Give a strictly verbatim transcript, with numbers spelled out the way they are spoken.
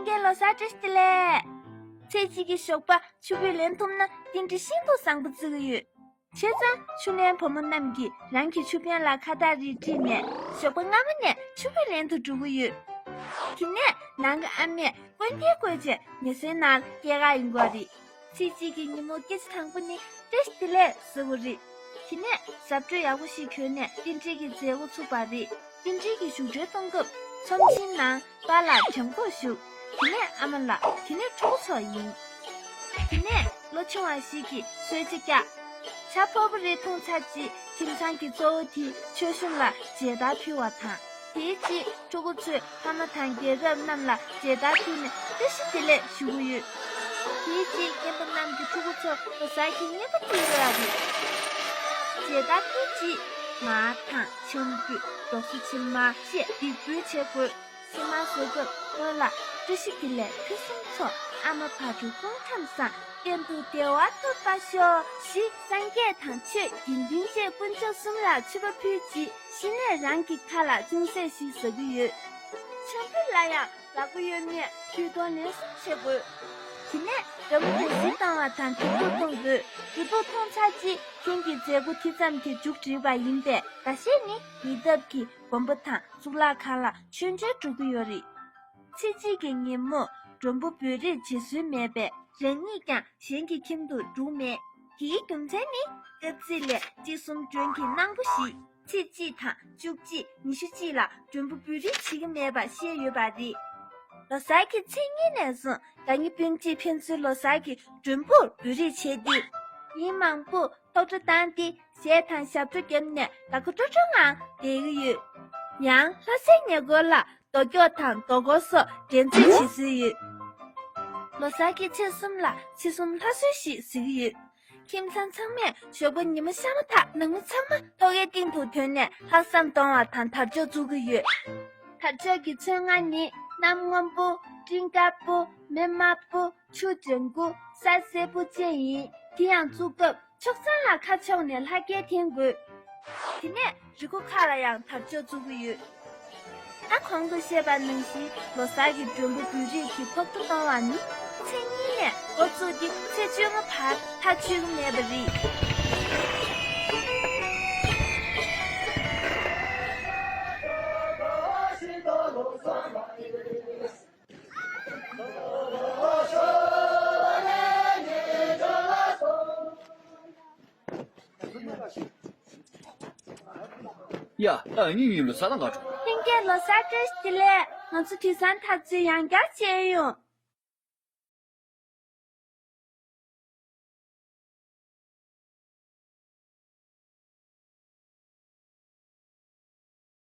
སྐྱེས་ལོ་གསར་བཀྲ་ཤིས་བདེ་ལེགས། ཚེ་གཅིག་གི་ཞོགས་པ་ཆུ་བོས་ལེན་ཐུབ་ན་རྟེན་འབྲེལ་ཤིན་ཏུ་བཟང་པོ་བརྩི་གི་ཡོད། བྱས་ཙང་ཆུ་ལེན་བུ་མོ་རྣམས་ཀྱིས་རང་གི་ཆུ་དཔོན་ལ་ཁ་བཏགས་རིས་བྲིས་ནས་ཞོགས་པ་སྔ་མོ་ནས་ཆུ་བོས་ལེན་དུ་འགྲོ་གི་ཡོད། དེ་ནས་ནང་གི་ཨ་མས་སྐུར་འདེབས་བཀོལ་རྗེས་ཉེ་སའི་ནང་སྐྱེལ་ག་ཡོང་གི་རེད། ཚེས་གཅིག་གི་ཉིན་མོ་སྐད་ཆ་དང་པོ་ནི་བཀྲ་ཤིས་བདེ་ལེགས་ཟེར་བ་རེད། དེ་ནས་ཞབས་བྲོ་ཡག་པོ་ཞིག་གྱོན་ནས་རྟེན་འབྲེལ་གྱི་མཛད་སྒོ་ཚུགས་པ་རེད། རྟེན་འབྲེལ་གྱི་བཞུགས་གྲལ་གཏོང་སྐབས་ཚོམས་ཆེན་ནང་པཱ་ལགས་གྲལ་འགོར་བཞུགས། དེ་ནས་ཨ་མ་ལགས། དེ་ནས་ཕྲུ་གུ་ཚོ་ཡིན། དེ་ནས་ལོ་ཆུང་བ་ཞིག་གིས་གསོལ་ཇ་བཀྱག་ཇ་ཕོར་པ་རེ་འཐུང་ཚར་རྗེས་ཁྱིམ་ཚང་གི་གཙོ་བོ་དེས་མཆོད་གཤོམ་ལ་མཇལ་དར་ཕུལ་བ་དང་། དེའི་རྗེས་ཕྲུ་གུ་ཚོས་ཕ་མ་དང་རྒན་རབས་རྣམས་ལ་མཇལ་དར་ཕུལ་ནས་བཀྲ་ཤིས་བདེ་ལེགས་ཞུ་གི་ཡོད། དེའི་རྗེས་རྒན་པ་རྣམས་ཀྱིས་ཕྲུ་གུ་ཚོར་ལོ་གསར་གྱི་རྔན་པ་སྤྲད་ཡོད་རེད། མཇལ་དར་ཕུལ་རྗེས་མར་དང་ཆང་ཕུད། རྡོག་བཟོ་ཕྱེ་མར་བཅས་འདེགས་འབུལ་བྱེད་དགོས། ཕྱེ་མར་བཟོ་སྐབས་སྔོན་ལ་བཀྲ་ཤིས་བདེ་ལེགས། ཕུན་སུམ་ཚོགས། ཨ་མ་བག་དྲོ་སྐུ་ཁམས་བཟང་། གཏན་དུ་བདེ་བ་ཐོབ་པར་ཤོག་ཞེས་སངས་རྒྱས་དང་ཆོས་དགེ་འདུན་བཅས་དཀོན་མཆོག་གསུམ་ལ་མཆོད་པ་ཕུལ་རྗེས་གཞི་ནས་རང་གི་ཁ་ལ་ཅུང་ཟད་ཞིག་ཟ་གི་ཡོད། ཆང་ཕུད་ལ་ཡང་ལག་པ་གཡོན་ནས་དུས་ཐུང་ལན་གསུམ་བྱེད་དགོས། དེ་ནས་འགྲམ་པོ་གུང་ཟིང་བཏང་བ་དང་གྲུབ་ཐོབ་གཏོང་དགོས། གྲུབ་ཐོབ་མཐོང་ཚར་རྗེས་ཁྱེད་ཀྱི་མཛད་སྒོ་དེ་ཙམ་གྱིས་མཇུག་བསྒྲིལ་བ་ཡིན་པས། ཟླ་ཤས་ནི་ཉེ་འདབས་ཀྱི་དགོན་པ་དང་གཙུག་ལག་ཁང་ལ་མཆོད་མཇལ་འགྲོ་གི་ཡོད་རེད། ཚེས་གཅིག་གི་ཉིན་མོ་མགྲོན་པོ་འབོད་རེས་བྱེད་སྲོལ་མེད་པས། རང་ཉིད་ཀྱང་གཞན་གྱི་ཁྱིམ་དུ་འགྲོ་མེད། དེའི་རྒྱུ་མཚན་ནི་སྐབས་ཚིགས་ལས་གཅིག་གསུམ་མགྲོན་གྱི་གནང་པོ་ཞིག་ཚེས་གཅིག་དང་བཅུ་གཅིག་ཉི་ཤུ་གཅིག་ལ་མགྲོན་པོ་འབོད་རེས་བྱེད་ཀྱི་མེད་པ་བཤད་ཡོད་པ་རེད། ལོ་གསར་གྱི་ཚེས་གཉིས་ནས་བཟུང་དགའ་ཉེ་སྤུན་མཆེད་ཕན་ཚུན་ལོ་གསར་གྱི་མགྲོན་པོ་འབོད་རེས་བྱས་ཏེ། ཉིན་མང་པོ་ཐོག་བརྡ་བཏང་སྟེ་གཞས་དང་ཞབས་བྲོ་བརྒྱབ་ནས་དགའ་ཁོ་སྤྲོ་སྤྲོ་ངང་བསྡད་ཀྱི་ཡོད། ཡང་ལྷ་སའི་ཉེ་འཁོར་ལ་རྡོ་སྐྱོགས་དང་རྡོ་སྐོར་སོགས་འགྲན་རྩོད་བྱེད་སྲོལ་ཡོད། ལོ་གསར་གྱི་ཚེས་གསུམ་ལ་ཚེས་གསུམ་ལྷ་གསོལ་ཞེས་ཟེར་གྱི་ཡོད། ཁྱིམ་ཚང་ཚང་མས་ཞོགས་པ་ཉི་མ་ཤར་མ་ཐག་ནང་མི་ཚང་མ་ཐོག་ཁའི་སྟེང་དུ་ཐོན་ནས་ལྷག་བསམ་གཏོང་བ་དང་དར་ལྕོག་བཙུགས་ཀྱི་ཡོད། དར་ལྕོག་གི་ཚོན་མངའ་ནི་གནམ་སྔོན་པོ། སྤྲིན་དཀར་པོ། མེ་དམར་པོ། ཆུ་ལྗང་གུ། ས་སེར་པོ་བཅས་ཡིན། དེ་ཡང་བཙུགས་སྐབས་ཕྱོགས་མཚམས་ལ་ཁ་ཕྱོགས་ནས་ལྷ་སྐལ་འཐེན་དགོས། དེ་ནས་རི་མགོ་ཁག་ལ་ཡང་དར་ལྕོག་བཙུགས་ཀྱི་ཡོད། ད་གོང་དུ་བཤད་པ་ནང་བཞིན་ལོ་གསར་གྱི་མགྲོན་པོ་འབོད་རེས་ཀྱི་ཐོག་བརྡ་གཏོང་བ་ནི་ཚེས་གཉིས་ནས་འགོ་བཙུགས་ཏེ་ཚེས་བཅོ་ལྔ་བར་མཐའ་ཆོད་ཀྱི་མེད་པ་རེད། ཡ། ཨ་ནི་ཡིན་ལོ་ས་དང་ག་འགྲོ། ལྷན་རྒྱས་ལོ་གསར་བཀྲ་ཤིས་བདེ་ལེགས། ང་ཚོ་དུས་སང་འཐབ་རྩོད་ཡང་བསྐྱར་བྱས་ཡོང་།